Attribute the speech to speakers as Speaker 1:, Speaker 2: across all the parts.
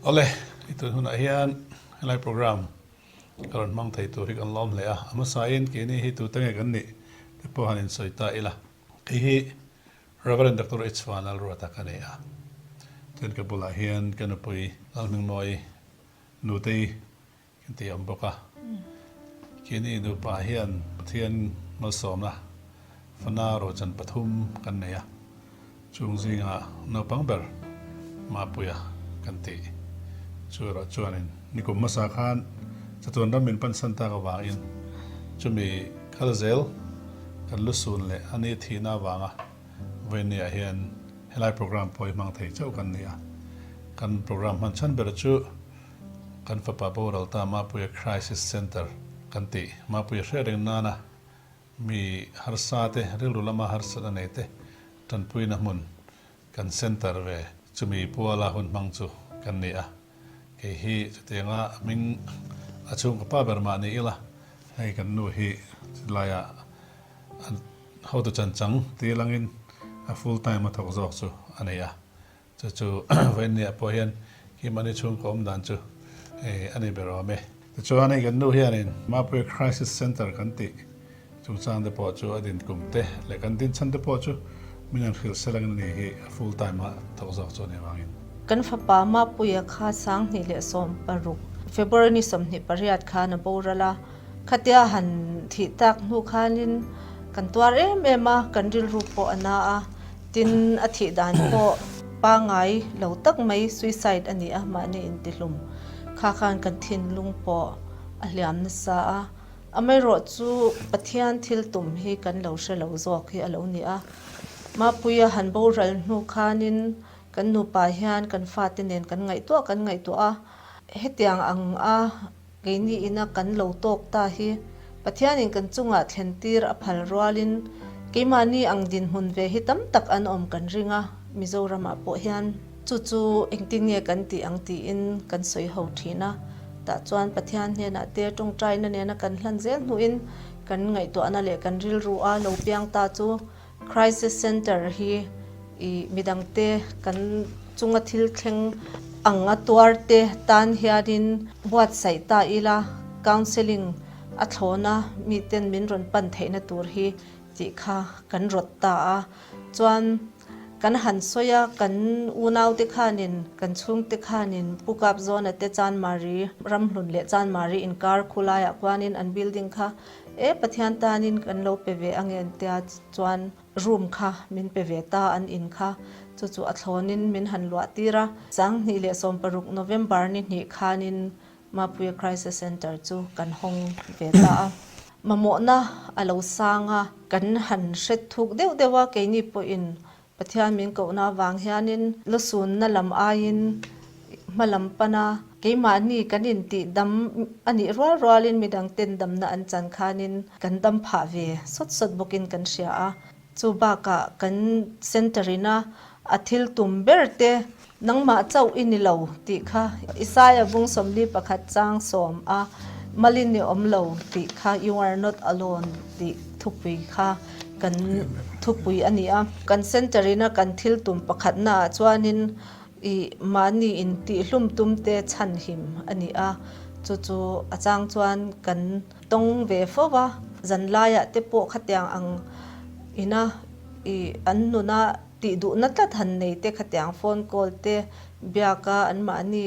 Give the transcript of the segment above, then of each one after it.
Speaker 1: Awle, i tun hunah hian helai program ka rawn hmang thei tur hi kan lawm hle a, a hmasain keini hi tute nge kan nih te pawh han insawi ta ila. Kei hi Rev. Doctor H. Vanlalruata ka ni a, chuan ka bulah hian ka nupui Lalhmingmawii Nutei Kan ti awm bawk a. Keini nupa hian Pathian malsawmna fana rawchan pathum kan nei a, chung zinga naupang ber Mapuia kan tih chu erawh chuanin nikum hmasa khan chatuan ram min pansan tak avangin chumi kal zel kan lu sun leh a ni thihna avanga vawinia hian helai program pawh hi hmang thei chauh kan ni a. Kan program hman chhan ber chu Kan fapa boral ta Mapuia Crisis Centre kan tih Mapuia hriat reng nana mi harsa te, rilru lama harsatna nei te tanpuina hmun kan centre ve chumi puala hun hmang chu kan ni a. Kei hi chutianga hming a chhungkaw pa ber mah ni ila hei kan nu hi chulaiah a hotu chanchang ti langin a full time a thawk zawk chu a nei a. Chu chu Vainniah pawh hian Kimani chhungkaw awm dan chu a ni ber awm e. Tichuan hei kan nu hianin Mapuia Crisis Centre kan tih chungchang te pawh chu a din kum te leh kan din chhan te pawh chu min han hrilh sel angin a ni hi a full time a thawk zawk chu a ni avangin.
Speaker 2: Kan fapa Mapuia kha 2016 February ni 28 khan a boral a, khatia han thih tak hnu khanin kan tuar em em a, kan rilru pawh a na a. Tin, a thih dan pawh pangngai lo tak mai suicide a ni a, mahni intihlum kha khan kan thinlung pawh a hliam nasa a. Amaherawh chu Pathian thil tum hi kan lo hre lo zawk hi a lo ni a. Mapuia han boral hnu khanin kan nupa hian kan fate nen kan ngaihtuah kan ngaihtuah a, hetiang ang a Keini ina kan lo tawk ta hi Pathianin kan chungah thlen tir a phal rualin keimahni ang dinhmun ve hi tam tak an awm kan ring a, Mizoramah pawh hian chu chu engtin nge kan tih ang tiin kan sawi ho thin a, tah chuan Pathian hnenah te tawngtaina nena kan hlan zel hnuin kan ngaihtuahna leh kan rilru a lo piang ta chu Crisis Centre hi i midangte kan chunga thil thleng ang a tuarte tan hianin buatsaih ta ila counselling a thlawna miten min rawn pan theihna tur hi tih kha kan rawt ta a. Chuan kan han sawi a, kan unaute khanin, kan chhungte khanin Pu Kapzawna te Chanmari Ramhlun leh Chanmari inkar khulaiah khuanin an building kha E Pathian tanin kan lo pe ve ange an tia chuan room kha min pe ve ta an in kha chu chu a thlawnin min han luah tir a. 2016 November ni hnih khanin Mapuia Crisis Centre chu kan hawng ve ta a. Mamawhna a lo sang a, kan han hre thuk deuh deuh a keini pawhin Pathian min kohna avang hianin lusunna lam aiin hma lam pana keimahni kan intih dam a nih rual rualin midang ten damna an chan khanin kan dam phah ve sawt sawt bawkin kan hria a. Chu bakah kan centre ina a thil tum ber te Nangmah chauh i ni lo tih kha Isaiah vung 41 chang sawm a malin i awm lo tih kha You are not alone tih thupui kha kan thupui a ni a. Kan centre ina kan thil tum pakhatna ah chuanin i mahni in tihhlum tum te chhanhim a ni a, chu chu a chang chuan kan tawng ve fo va, zanlaiah te pawh khatiang ang ina i an nuna Tih duhna tlat han nei te khatiang phone call te biaka anmahni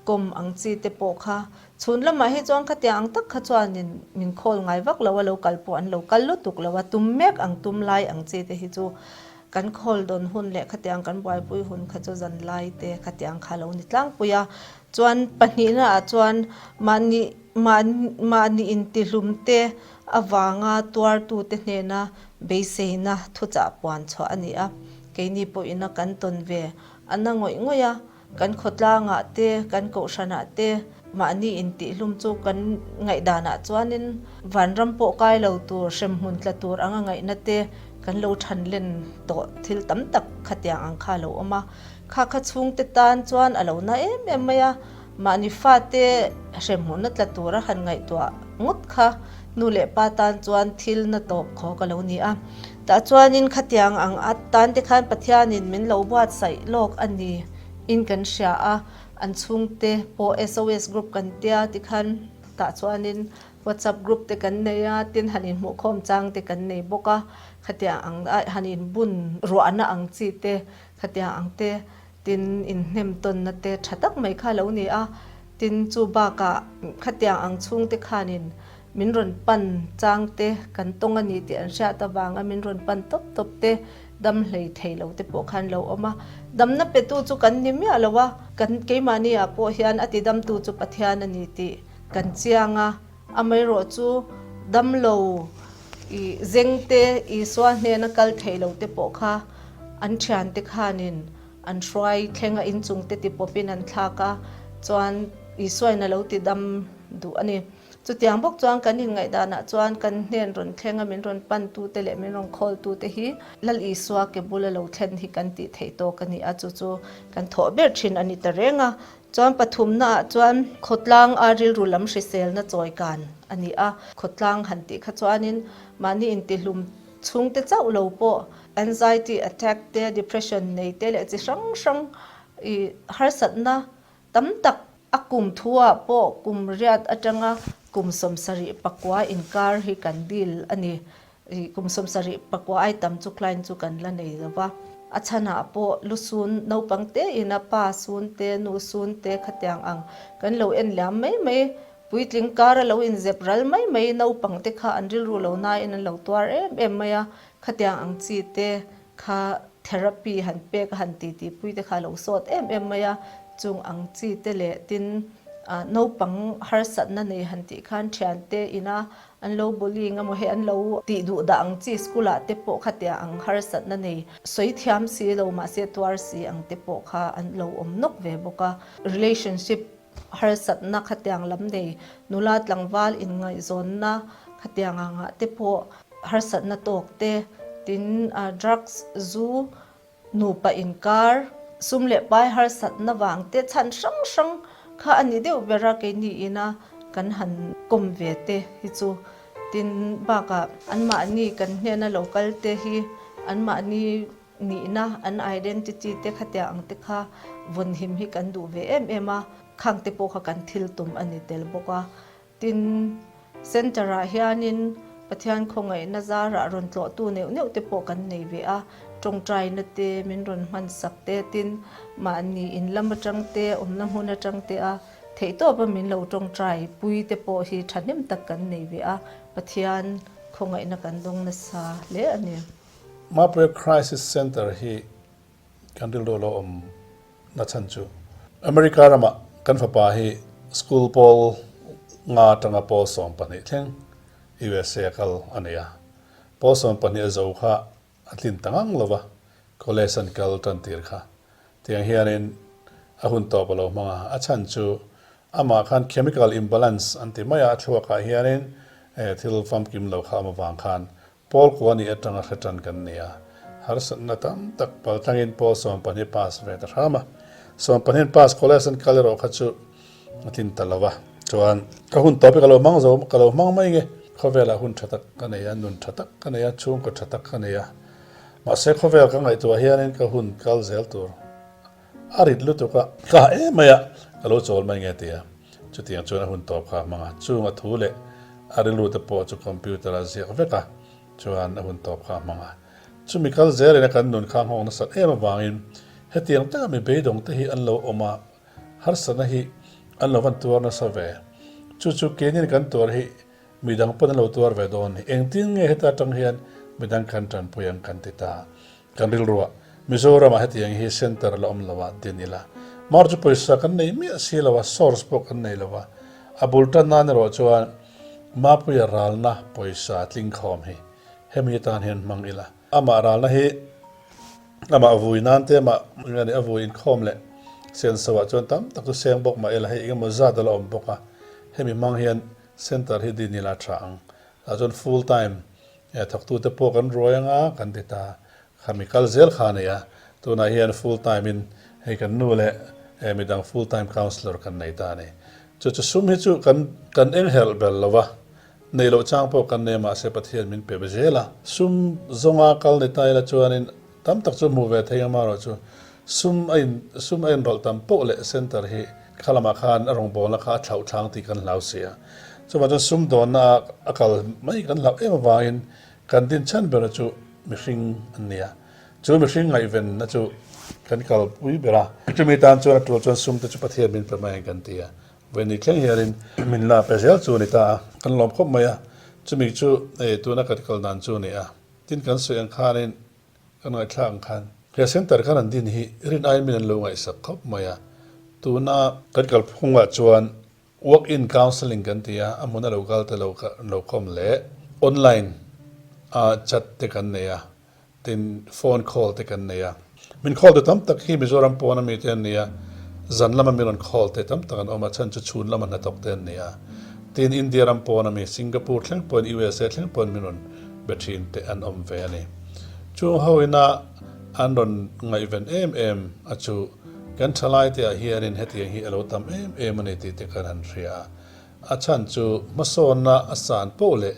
Speaker 2: kawm ang chi te pawh kha chhun lamah hi chuan khatiang ang tak kha chuanin min call ngai vak lo a, lo kal pawh an lo kal lutuk lo a, tum mek ang tum lai ang chi te hi chu kan call dawn hun leh khatiang kan buaipui hun kha chu zan lai te khatiang kha lo ni tlangpui a. Chuan pahnihna ah chuan mahni mahni intihlum te avanga tuartute hnena beiseina thuchah puan chhuah a ni a, keini pawhin a kan tawn ve a na ngawih ngawih a, kan khawtlangah te, kan kohhranah te mahni intihlum chu kan ngaihdanah chuanin vanram pawh kai lo tur, hremhmun tla tur anga ngaihna te kan lo than len tawh thil tam tak khatiang ang kha a lo awm a, kha kha chhungte tan chuan a lo na em em mai a. Mahni fate hremhmunna tla tura han ngaihtuah ngawt kha nu leh pa tan chuan thil na tawp khawk a lo ni a. Tah chuanin khatiang ang atan te khan Pathianin min lo buatsaih lawk a ni in kan hria a. An chhungte pawh SOS group kan tia tikhan tah chuanin WhatsApp group te kan nei a, tin han inhmuhkhawm chang te kan nei bawk a, khatiang ang han inbun ruahna ang chi te khatiang ang te tin inhnem tawnna te tha tak mai kha lo ni a, tin chu bakah khatiang ang chhungte khanin min rawn pan chang te kan tawng a ni tih an hriat avanga min rawn pan tawp tawp te dam hlei thei lo te pawh khan lo awm a, damna petu chu kan ni miah lo a, kan keimahni ah pawh hian a tidamtu chu Pathian a ni tih kan chiang a, amaherawh chu damlo i zengte Isua hnena kal thei lo te pawh kha an thiante khanin an hruai thleng a inchung te ti pawpin an thlak a, chuan Isuain a lo tidam duh a ni. Chutiang bawk chuan kan inngaihdanah chuan kan hnen rawn thlenga min rawn pantute leh min rawn khawltute hi Lal Isua ke bula lo thlen hi kan tih theih tawk a ni a, chu chu kan thawh ber thin a ni ta reng a. Chuan pathumnaah chuan khawtlang a rilru lam hriselna chawikan a ni a, khawtlang han tih kha chuanin mahni intihlum chhungte chauh lo pawh anxiety attack te, depression nei te leh chi hrang hrang i harsatna Tam tak a kum thuah pawh kum riat atanga kum 74 inkar hi kan deal a ni. Kum 74 ai tam chu client chu kan la nei lo va. A chhanah pawh lusun naupang te ina pa sun te nu sun te khatiang ang kan lo en liam mai mai. Puitling kar a lo inzep ral mai mai naupang te kha an rilru lo nain an lo tuar em em mai a. Khatiang ang chi te Kha therapy han pek a han ti tih pui te kha a lo sawt em em mai a, chung ang chi te leh tin naupang harsatna nei han tih khan thian te ina an lo bullying emaw hei an lo tih duh dah ang chi school ah te pawh khatia ang harsatna nei sawi thiam si lo mahse tuar si ang te pawh kha an lo awm nawk ve bawk a. Relationship harsatna khatiang lam nei nula tlangval inngaihzawnna khatiang angah te pawh harsatna tawk te, tin drugs, zu, nupa inkar, sum leh pai harsatna vang te chhan hrang hrang kha a ni deuh ber a keini ina kan han kawm ve te hi chu. Tin bakah anmahni kan hnena lo kal te hi anmahni Nihna, an identity te khatiang ang te kha vawnhim hi kan duh ve em em a, khang te pawh kha kan thil tum a ni tel bawk a. Tin, centre ah hianin Pathian khawngaihna zarah rawn tlawhtu neuh neuh te pawh kan nei ve a, tawngtaina te min rawn hman sak te, tin, mahni in lam atang te, awmna hmun atang te a theihtawpa min lo tawngtai pui te pawh hi thahnem tak kan nei ve a, Pathian khawngaihna kan dawng nasa hle a ni.
Speaker 1: Mapuia Crisis Center hi kan rilru lo awm na chhan chu America ramah kan fapa hi school pawl nga atanga pawl 12 thleng USA a kal a nei a, pawl 12 a zo kha a tlin ta ngang lo va, college an kal tan tir kha tiang hianin a hun tawp a lo hmang a, a chhan chu amah khan chemical imbalance an ti mai a, a thluakah hianin thil famkim lo kha awm avang khan Pawl kua nih atanga hre tan kan ni a, harsatna tam tak pal tlangin Pawl 12 pass ve ta hram a. 12 pass college an kal erawh kha chu a tlin ta lo a. Chuan ka hun tawp hi ka lo hmang zo, ka lo hmang mai nge. Khawvelah hun tha tak ka nei a, nun tha tak ka nei a, chhungkaw tha tak ka nei a. Mahse khawvel ka ngaihtuah hianin ka hun kal zel tur a rit lutuk a, ka ha em mai a, ka lo chawl mai nge ti a. Chutiang chuan a hun tawp kha a hmang a, chung a thu leh a rilru te pawh chu computer a ziak vek a, chuan a hun tawp kha a hmang a. Chumi kal zelin a kan nun kha a nghawk nasat em avangin hetiang taka mi beidawng te hi an lo awm a, harsatna hi an lo van tuar nasa ve. Chu chu keinin kan tuar hi Midang pawn an lo tuar ve dawn ni. Engtin nge heta atang hian midang kan tanpui ang kan ti ta. Kan rilruah Mizoramah hetiang hi centre la awm lo a din ila. Mar chu pawisa kan nei miah si lo a, source pawh kan nei lo a. A bul tan nan erawh chuan Mapuia ralna pawisa tlingkhawm hi hemi atan hian hmang ila. Amah ralna hi amah vui nan te amah nge ni a vui inkhawm leh senso ah chuan tam tak chu seng bawk mah ila hei engemaw zat a la awm bawk a. Hemi hmang hian Centre hi din ila tha ang. Tah chuan full time thawktute pawh kan ruai anga kan ti ta. Khami kal zel kha a nei a. Tunah hian full time in hei kan nu leh midang full time counsellor kan nei ta a ni. Chu chu sum hi chu kan kan enghelh bel lo va, neih loh chang pawh kan nei a mahse Pathian min pe zel a. Sum zawnga kal ni ta ila chuanin tam tak chu hmuh ve thei ang amaherawhchu. Sum a in sum a inrawlh tam poh leh centre hi kha lamah khan a rawngbawlna kha a thlauh thlang tih kan hlau si a. Chuvang chuan sum dawnna a a kal mai kan hlauh em avangin kan din chhan bera chu mihring an ni a. Chu mihring ngaihvenna chu kan kalpui ber a. Chumi tan chuan a tul chuan sum te chu Pathian min pe mai ang kan ti a. Vawiin thleng hianin min la pe zel chu a ni ta a, kan lawm khawp mai a. Chumi chu tuna kan kal dan chu a ni a. Tin kan sawi ang khanin kan ngaihthlak ang khan he centre khan an din hi rin aiin min an lo ngaihsak khawp mai a. Tuna kan kalphungah chuan Walk-in counselling kan ti a, a hmuna lo kal te lo lo khawm leh online a chat te kan nei a. Tin, phone call te kan nei a. Min call tu tam tak hi Mizoram pawn ami te an ni a, zan lama min rawn call te tam tak an awm a, chhan chu chhun lama hnathawk te an ni a. Tin, India ram pawn ami, Singapore thleng pawhin, USA thleng pawhin min rawn be thin te an awm ve a ni. Chung ho ina an rawn ngaihven em em a chu kan thalai te ah hianin hetiang hi a lo tam em em a ni tih te kan han hria a. A chhan chu hmasawnna a san poh leh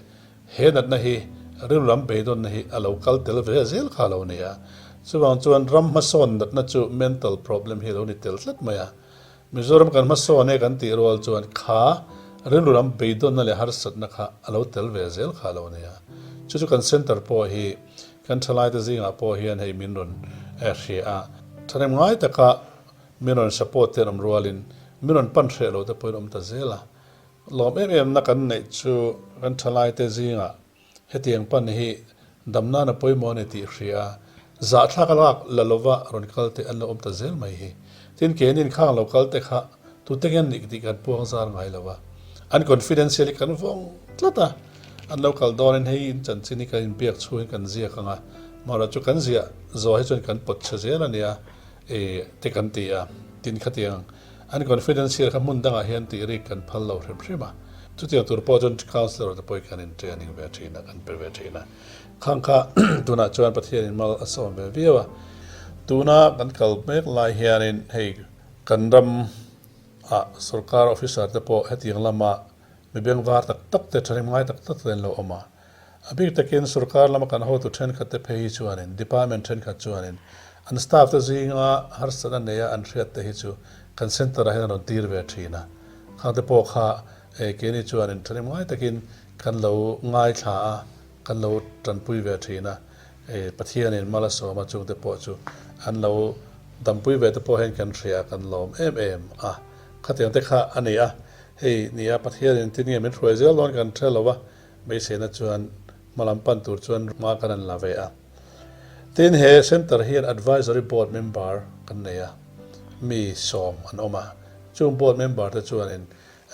Speaker 1: He natna hi rilru lam beidawnna hi a lo kal tel ve zel kha a lo ni a. Chuvang chuan ram hmasawn natna chu mental problem hi a lo ni tel tlat mai a. Mizoram kan hmasawn e kan tih rual chuan kha rilru lam beidawnna leh harsatna kha a lo tel ve zel kha a lo ni a. Chu chu kan centre pawh hi kan thalaite zingah pawh hian hei min rawn hria a. Thahnem ngai taka min rawn support te an awm rualin min rawn pan hreh lo te pawhin awm ta zel a. Lawm em em na kan neih chu kan thalaite zingah hetiang pan hi dam nana pawimawh a ni tih hria a, zahthlak a lak la lova rawn kal te an lo awm ta zel mai hi. Tin, keinin khang lo kal te kha tute nge an nih tih kan puang zar ngai lo a, an confidential hi kan vawng tlat a, an lo kal dawnin hei in chanchin hi kan inbiak chhungin kan ziak ang a, mahrawh chu kan ziah zawh hi chuan kan pawt chhe zel a nia e te kan ti a, tin khatiang An confidential kha hmun dangah hian tih rik kan phal lo hrim hrim a, chutiang tur pawh chuan councillor te pawhin kan in training ve thin a, kan pe ve thin a. Khang kha tunah chuan Pathianin mal a sawm ve viau a. Tuna kan kal mek lai hianin hei kan ram ah sorkar officer te pawh hetiang lama mi bengvar tak tak te thahnem ngai tak tak te an lo awm a. A bik takin sorkar lama kan hotu thenkhat te phei hi chuanin department thenkhat chuanin an staff te zinga harsatna neia an hriat te hi chu kan centre ah hian an rawn tir ve thin a. Khang te pawh kha keini chuanin thahnem ngai takin kan lo ngaithla a, kan lo tanpui ve thin a. Pathianin mal a sawm a chungte pawh chu an lo dampui ve te pawh hian kan hria a, kan lawm em em a. Khatiang te kha a ni a, hei nia Pathianin tin nge min hruai zel dawn kan hre lo a, Beiseina chuan hmalam pan tur chuan hma kan an la ve a. Tin, he Centre hian Advisory Board member kan nei a, mi sawm an awm a. Chung Board member te chuanin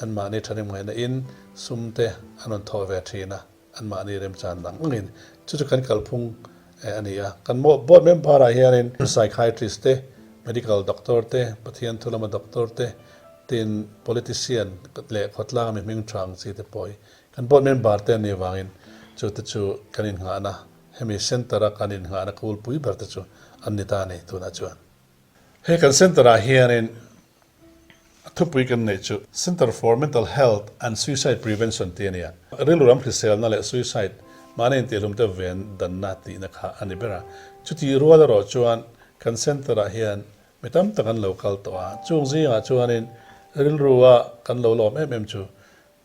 Speaker 1: anmahni thahnem ngaihna in sum te an rawn thawh ve thin a, anmahni remchan dang angin. Chu chu kan kalphung a ni a. Kan Board member ah hianin Psychiatrist te, Medical Doctor te, Pathian thu lama Doctor te, tin Politician leh khawtlanga mi hming tha ang chi te pawh hi Kan board member te an nih avangin chu te chu kan innghahna, hemi centre a kan innghahna kulpui ber te chu an ni ta a ni tunah chuan. He kan centre ah hianin a thupui kan neih chu Centre for Mental Health and Suicide Prevention tih a ni a. Rilru ram hriselna leh suicide mahni intihlum te ven danna tihna kha a ni ber a. Chutih rual erawh chuan kan centre ah hian mi tam tak an lo kal tawh a, chung zingah chuanin rilru a kan lo lawm em em chu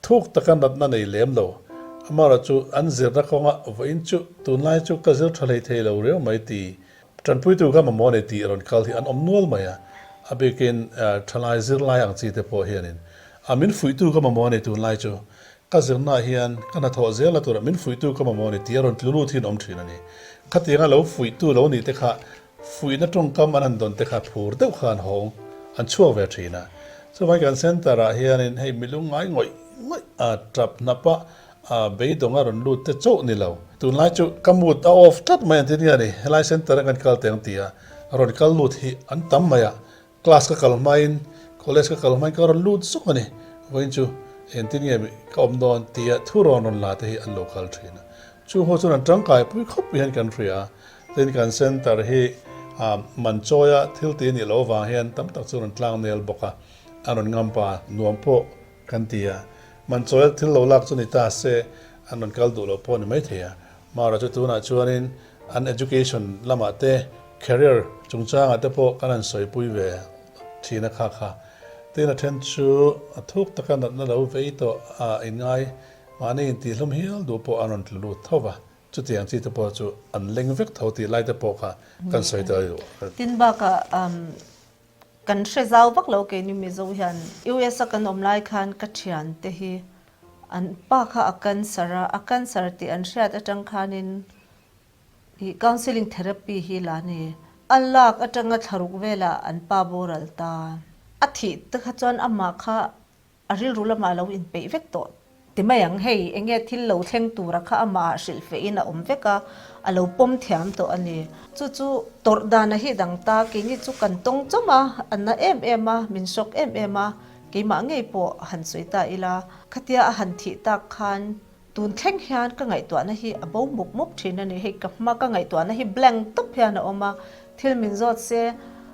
Speaker 1: Thuk taka natna nei lem lo. Amaherawh chu an zirna kawnga vawiin chu tunlai chu ka zir tha hlei thei lo riau mai ti. Tanpuitu kha mamawh nei tih rawn kal hi an awm nual mai a, a bikin thalai zirlai ang chi te pawh hianin a min fuihtu ka mamawh nei tunlai chu ka zirnaah hian ka hnathawh zel na turah min fuihtu ka mamawh nei tih a rawn tlu lut hi an awm thin a ni. Khatianga lo fuihtu lo nih te kha Fuihna tawngkam an han dawn te kha phur deuh kha an hawng, an chhuak ve thin a. Chuvangin kan centre ah hianin hei milung ngai ngawih ngawih a tap hnap a, a beidawng a rawn lut te chauh ni lo. Tunlai chu ka mood a off tlat mai an ti nia ni, helai centre a kan kal teng ti a, rawn kal lut hi an tam mai a. Class ka kal hmain, college ka kal hmain ka rawn lut zuk a ni. Vawiin chu engtin nge ka awm dawn tia thu rawn rawn la te hi an lo kal thin a. Chu ho chuan an tangkai pui khawp hian kan hria a. Tin kan centre hi man chawia thil ti nih loh avang hian tam tak chu rawn tlang nel bawk a, a rawn ngam pa nuam pawh kan ti a. Man chawia thil lo lak chu ni ta se an rawn kal duh loh pawh a ni maithei a. Mahrawh chu tunah chuanin an education lamah te career. chungchangah te pawh kan han sawipui ve thin a kha kha. Tin a then chu a thuk taka natna lo vei tawh a inngai mahni intihlum hial duh pawh an rawn tlu lut tho va. Chutiang chi te pawh chu an leng vek tho tih lai te pawh kha kan sawi tel duh.
Speaker 2: Tin bakah kan hre zau vak lo keini Mizo hian US a kan awm lai khan ka thian te hi an pa kha a cancer a, a cancer tih an hriat atang khanin ih counselling therapy hi la ni. A lak atanga thlaruk velah an pa boral ta. A thih te kha chuan amah kha A rilru lamah lo inpeih vek tawh ti mai ang. Hei, enge thil lo thleng tura kha amah hrilhfehin a awm vek a, a lo pawm thiam tawh a ni. Chu chu tawrh dan a hi dang ta, keini chu kan tawng chawm a, a na em em a, min shock em em a, keimah ngei pawh han sawi ta ila, khatia a han thih tak khan Tun thleng hian ka ngaihtuahna hi a bo mup mup thin a ni. Hei ka hma ka ngaihtuahna hi blank tawp hian a awm a, thil min zawt se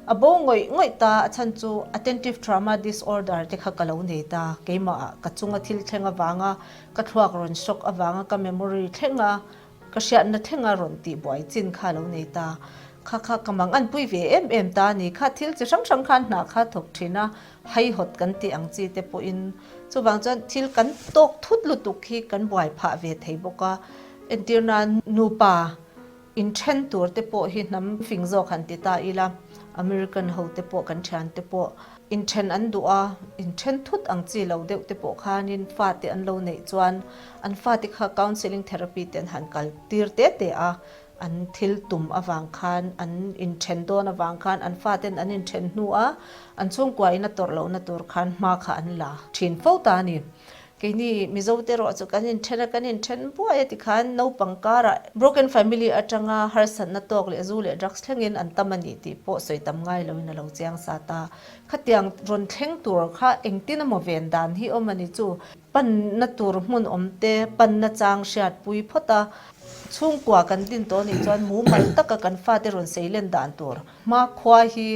Speaker 2: a bo ngawih ngawih ta, a chhan chu attentive trauma disorder te kha ka lo nei ta, keimah ah ka chunga thil thleng avanga ka thluak rawn shock avanga ka memory thlenga ka hriatna thlenga rawn tih buai chin kha a lo nei ta, kha kha ka mang anpui ve em em ta a ni. Kha thil chi hrang hrang khan hna kha thawk thin a, haihawt kan tih ang chi te pawhin chuvang chuan thil kan tawk thut lutuk hi kan buai phah ve thei bawk a, entir nan nupa inthen tur te pawh hi hnam fing zawk han ti ta ila, American ho te pawh kan thian te pawh inthen an duh a, inthen thut ang chi lo deuh te pawh khanin fate an lo neih chuan an fate kha counselling therapy te an han kal tir te te a, An thil tum avang khan, an inthen dawn avang khan, an faten an inthen hnu a, an chhungkua in a tawrh lohna tur khan hma kha an la thin fo ta a ni. Keini Mizo te erawh chu kan inthen a, kan inthen buai a tikhan naupang karah broken family atanga harsatna tawk leh zu leh drugs thlengin an tam a ni tih pawh sawi tam ngai loin a lo chiang sa ta. Khatiang rawn thleng tur kha engtin emaw ven dan hi awm a ni chu. Panna tur hmun awm te, panna chang hriatpui phawt a, chhungkua kan din tawh anih chuan mumal taka kan fate rawn sei len dan tur hmakhua hi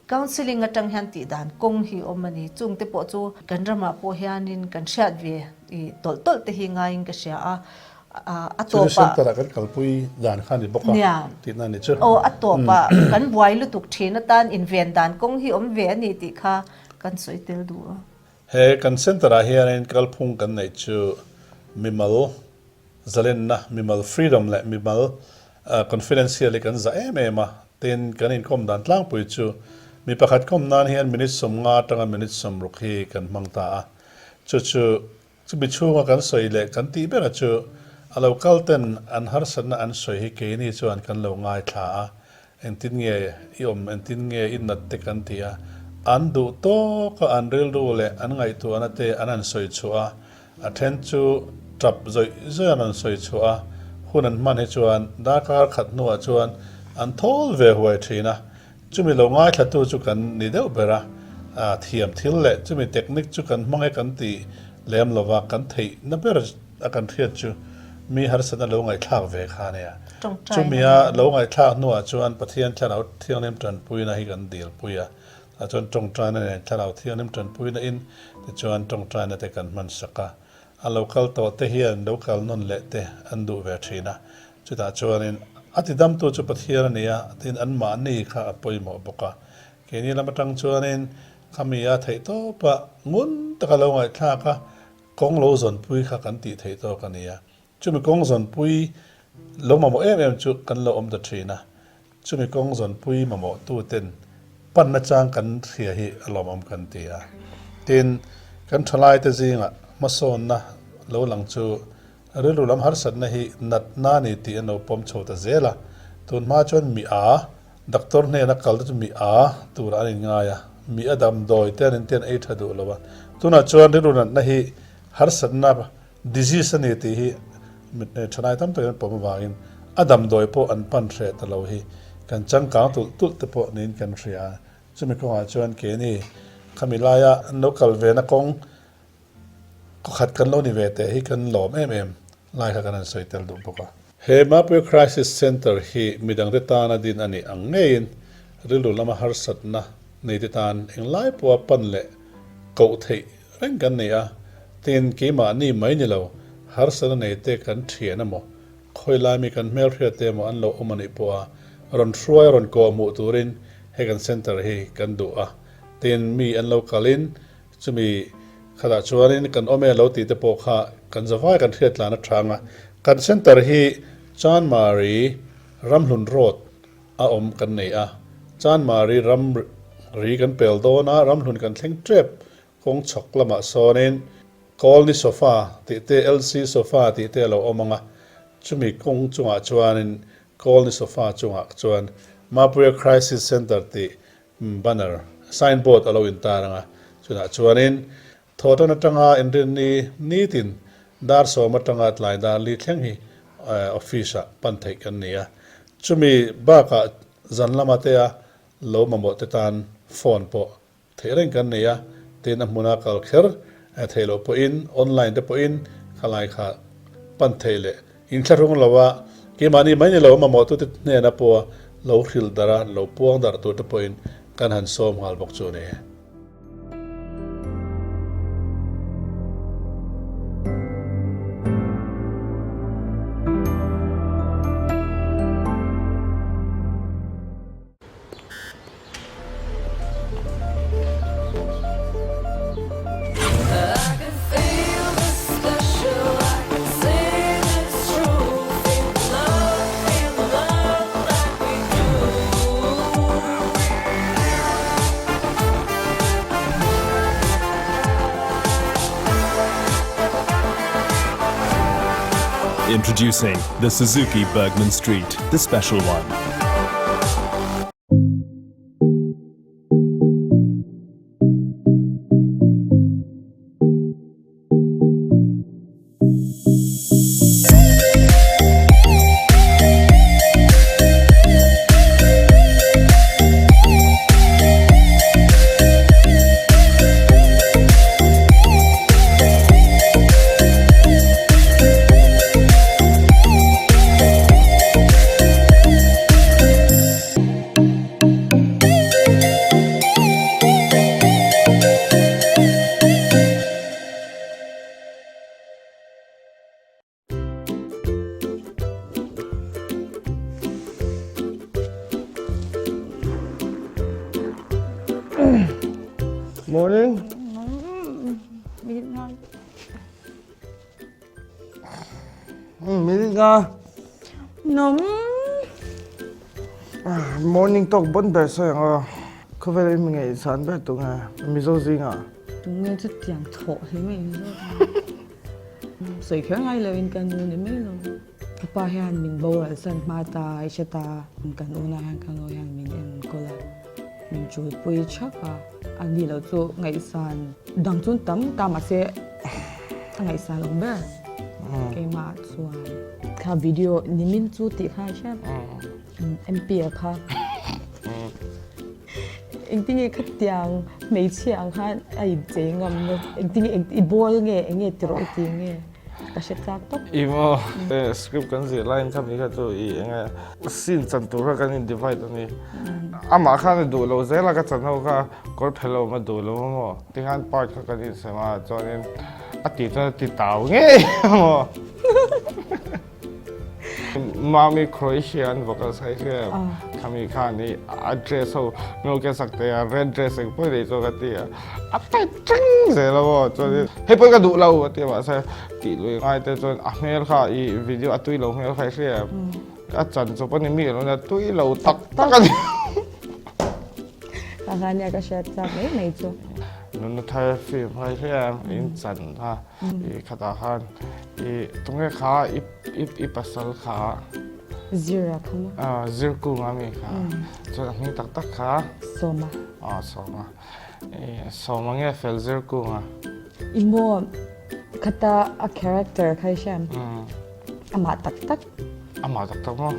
Speaker 2: counselling atang hian tih dan kawng hi awm a ni. Chung te pawh chu kan ramah pawh hianin kan hriat ve i tawlh tawlh te hi ngaiin ka hria a, a
Speaker 1: tawpah. Chu center ah kan kalpui dan kha a ni bawk a tihna a ni chu.
Speaker 2: Aw a tawpah kan buai lutuk thin atan inven dan kawng hi awm ve a ni tih kha kan sawi tel duh a.
Speaker 1: He kan centre ah hianin kalphung kan neih chu mimal zalenna, mimal freedom leh mimal confidential hi kan zah em em a, tin kan inkawm dan tlangpui chu mi pakhat kawm nan hian minute 50 atanga minute 60 hi kan hmang ta a, chu chu chumi chhunga kan sawi leh kan tih bera chu a lo kal ten an harsatna an sawi hi keini chuan kan lo ngaithla a, Engtin nge i awm, engtin nge i nat te kan ti a, an duh tawk a, an rilru leh an ngaihtuahna te an han sawi chhuah a, a then chu tap zawih zawih an rawn sawi chhuah a, hun an hman hi chuan darkar khat hnuah chuan an thawl ve huai thin a, chumi lo ngaithlatu chu kan ni deuh ber a, thiam thil leh chumi technique chu kan hmang e kan ti lem lova kan theihna ber a kan hriat chu mi harsatna lo ngaihthlak ve kha a nia. Chumia lo ngaihthlak hnuah chuan Pathian Thlarau Thianghlim tanpuina hi kan dilpui a, tah chuan tawngtaina nen Thlarau Thianghlim tanpuina in tichuan tawngtaina te kan hman sak a. A lo kal tawh te hian lo kal nawn leh te an duh ve thin a. Chutah chuanin a tidamtu chu Pathian a ni a, tin anmahni kha a pawimawh bawk a. Keini lam atang chuanin khami a theihtawpa ngun taka lo ngaihthlak a, Kawng lo zawnpui kha kan tih theih tawk a ni a, chumi kawng zawnpui lo mamawh em em chu kan lo awm ta thin a, chumi kawng zawnpui mamawhtu ten panna chang kan hria hi a lawmawm kan ti a. Tin, kan thalaite zingah hmasawnna lo lang chu rilru lam harsatna hi natna a ni tih an lo pawm chho ta zel a, tunhma chuan mi a Doctor hnena kal te chu mi a turah an inngai a, mi a damdawi te an intian ei tha duh lo a. Tunah chuan rilru natna hi harsatna, disease, a ni tih hi thanai tam takin an pawm avangin a damdawi pawh an pan hreh ta lo hi kan changkang tulh tulh te pawh niin kan hria a. Chumi kawngah chuan keini khami laia an lo kal vena kawng Kawkhat kan lo ni ve teh hi kan lawm em em lai kha kan han sawi tel duh bawk a. He Mapui Crisis Centre hi midangte tana din a nih ang ngeiin rilru lama harsatna neite tan englai pawha pan leh koh theih reng kan ni a, tin keimahni mai ni lo harsatna neite kan thian emaw khawi laimi kan hmelhriat te emaw an lo awm a nih pawha. rawn hruai rawn kawh hmuh turin he kan centre hi kan duh a, tin mi an lo kalin chumi khatah chuanin kan awm e lo tih te pawh kha kan zavai kan hriat tlan a chang a, kan centre hi Chanmari Ramhlun Road a awm kan nei a, Chanmari ram ri kan pel dawn a, Ramhlun kan thleng tep kawng chhawk lamah sawnin Kawlni sofa tih te, LC sofa tih te a lo awm ang a, chumi kawng chungah chuanin Kawlni sofa chungah chuan Mapuia Crisis Centre tih banner, sign board a lo intar ang a, chutah chuanin Thawhtan atanga inrinni nitin dar sawm atanga tlai dar li thleng hi office ah pan theih kan ni a, chumi bakah zan lama te a lo mamawh te tan phone pawh Theih reng kan nei a, tin a hmuna kal kher theih loh pawhin online te pawhin khalai kha pan theih leh inthlahrung lo a, keimahni mai ni lo mamawhtute hnena pawha lo hrilh darh a, lo puang darh tur te pawhin kan han sawm nghal bawk chu a ni.
Speaker 3: Introducing the Suzuki Burgman Street, the special one.
Speaker 4: Morning. Minute nga.
Speaker 5: Nom.
Speaker 4: Morning talk bon ber sawi ang aw. Khawvel in mi ngaihsan ber tu nge Mizo zingah.
Speaker 5: Tunge chu tiang thawh hle mai Mizo Sawi kher ngai lo in ka nu ni mai lo. Ka pa hian min boral san hma ta i hre ta kan unah hian ka nu hian min enkawl a min chulpui thak a a ni lo chu ngaihsan dang chu tam ta mahse a ngaihsan awm ber keimah chuan kha video nimin chu tih kha i hriat MP a kha engtinge khatiang hmeichhia ang khan a inchei ngam na engtinge i bawl nge enge ti rawh i ti nge. Ka hre chak tawp.
Speaker 4: I maw script kan zir laiin kha mi kha chu i enge scene chan tur kha kan in divide a ni. Amah khan a duh lo zel a ka chan ho kha kawr phe lo awm a duh lo a maw. Tikhan part kha kan insem a chuanin a tih chuan a ti tau ngei a maw. Mami Croatian vocal sai hria khami khan i a dress ho no ke sak te a red dress eng pawh nei chu ka ti a a tight teng zel a maw chuan hei pawh ka duh lo a ti a mahse tih lui ngai te chuan a hmel kha i video a tui lo hmel kha i hria a chan chawp a ni mi lo nia tui lo tak tak a ni
Speaker 5: Ka kha nia ka hriat chak mai mai chu.
Speaker 4: Nunna thar film kha i hria in chan kha i khatah khan I tunge kha i i pasal kha
Speaker 5: Zira kha maw?
Speaker 4: Ah Zir kunga mi kha. Chuan a hming tak tak kha
Speaker 5: Sawma.
Speaker 4: Ah Sawma. I Sawma nge fel Zir kunga?
Speaker 5: I maw khata a character kha i hriam? Amah tak tak.
Speaker 4: Amah tak tak maw?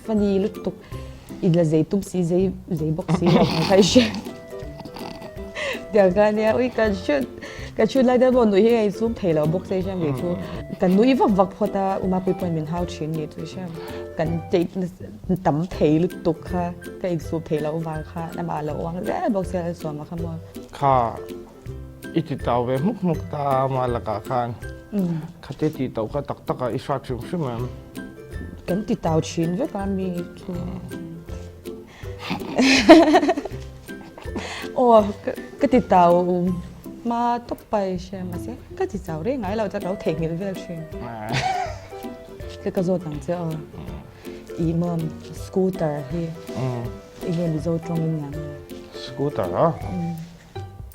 Speaker 5: Funny lutuk. I la zei tum si zei zei bawk si lo ang kha i hre. Tiang kha nia ui kan shoot kan shoot lai te pawh nuih hi a insum thei lo bawk se i hriam kei chu. Kan nui vak vak phawt a Uma pui pawhin min hau thin ni chu i hriam. Kan take tam thei lutuk kha ka insum thei loh vang kha amah a lo uang zel bawk sia Lalsuama kha maw.
Speaker 4: Kha I ti tau ve hmuk hmuk ta a mah lakah khan khate tih tauh kha tak tak ah i hrat hrim hrim em?
Speaker 5: Kan ti tau thin vek a mi chu. Aw ka ti tau hma tawp pai hria mahse ka ti chau reng ngai lo chuan ka lo theihnghilh vel thin. Ka ka zawt ang che aw. I mawm scooter hi enge Mizo tawngin niang nge?
Speaker 4: Scooter a?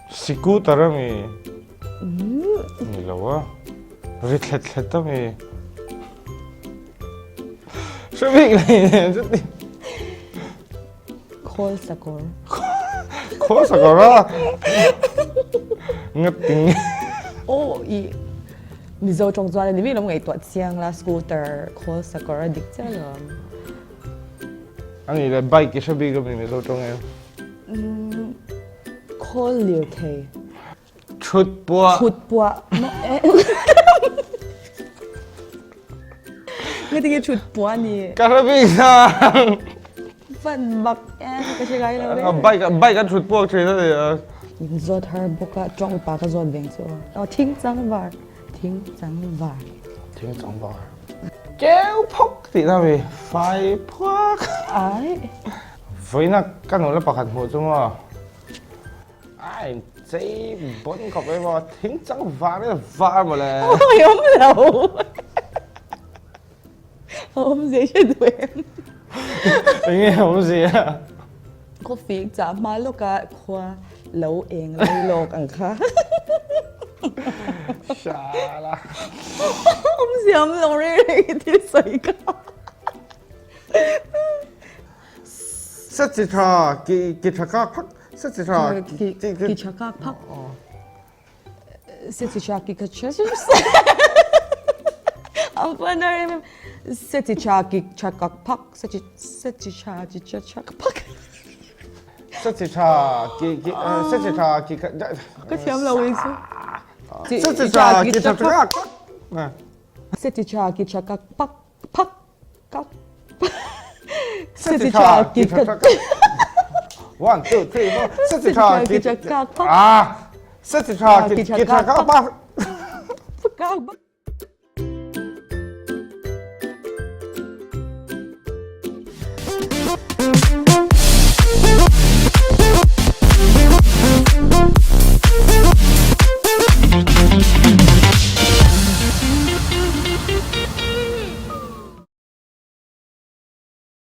Speaker 4: Scooter a mi? Ni lo a. Ri thlet thlet a mi? Hre bik nei nen chuti.
Speaker 5: Khawl sakawr.
Speaker 4: Khawl sakawr a? Ngating.
Speaker 5: Aw i Mizo tawng chuan a ni mi lo ngaihtuah chiang la scooter khawl sakawr a dik chiah lo.
Speaker 4: Ani le bike i hre bik a mi Mizo tawng em?
Speaker 5: Khawl lir thei.
Speaker 4: Thut puah.
Speaker 5: Thut puah. Ngati nge thut puah ni?
Speaker 4: Ka hre bik nang.
Speaker 5: Van mak em ka hre ngai lo re.
Speaker 4: Bike bike an thut puak thin a ni a.
Speaker 5: In zawt har bawk a tawng upa ka zawt veng chu aw. Thing chang var. Thing chang var.
Speaker 4: Thing chang var. Keu phawk tih na mi fai phuak.
Speaker 5: Ai.
Speaker 4: Vawiina ka nula pakhat hmuh chu maw? A in chei bawn khawp mai maw? Thing chang var e var maw le.
Speaker 5: Awi awm lo. A awmzia i hre duh em?
Speaker 4: Enge awmzia?
Speaker 5: Coffee chah hma lawka khua lo eng lai lawk ang kha.
Speaker 4: Shala.
Speaker 5: Awmzia awm lo reng reng i thil sawi kha.
Speaker 4: Set chi tha ki ki tha kak phak set chi tha
Speaker 5: ki ki tha kak phak set chi tha ki kha cha ang pan a rem set chi tha ki tha kak phak set chi set chi tha ki cha cha phak
Speaker 4: set chi tha ki ki set chi tha ki kha
Speaker 5: ka thiam lo in chu
Speaker 4: set chi tha ki tha kak
Speaker 5: set chi tha ki tha kak phak phak Kak
Speaker 4: Seti tha ki tha kak 1 2 3 4 Seti tha ki tha
Speaker 5: kak
Speaker 4: Ah Seti tha ki tha kak pak
Speaker 5: Kak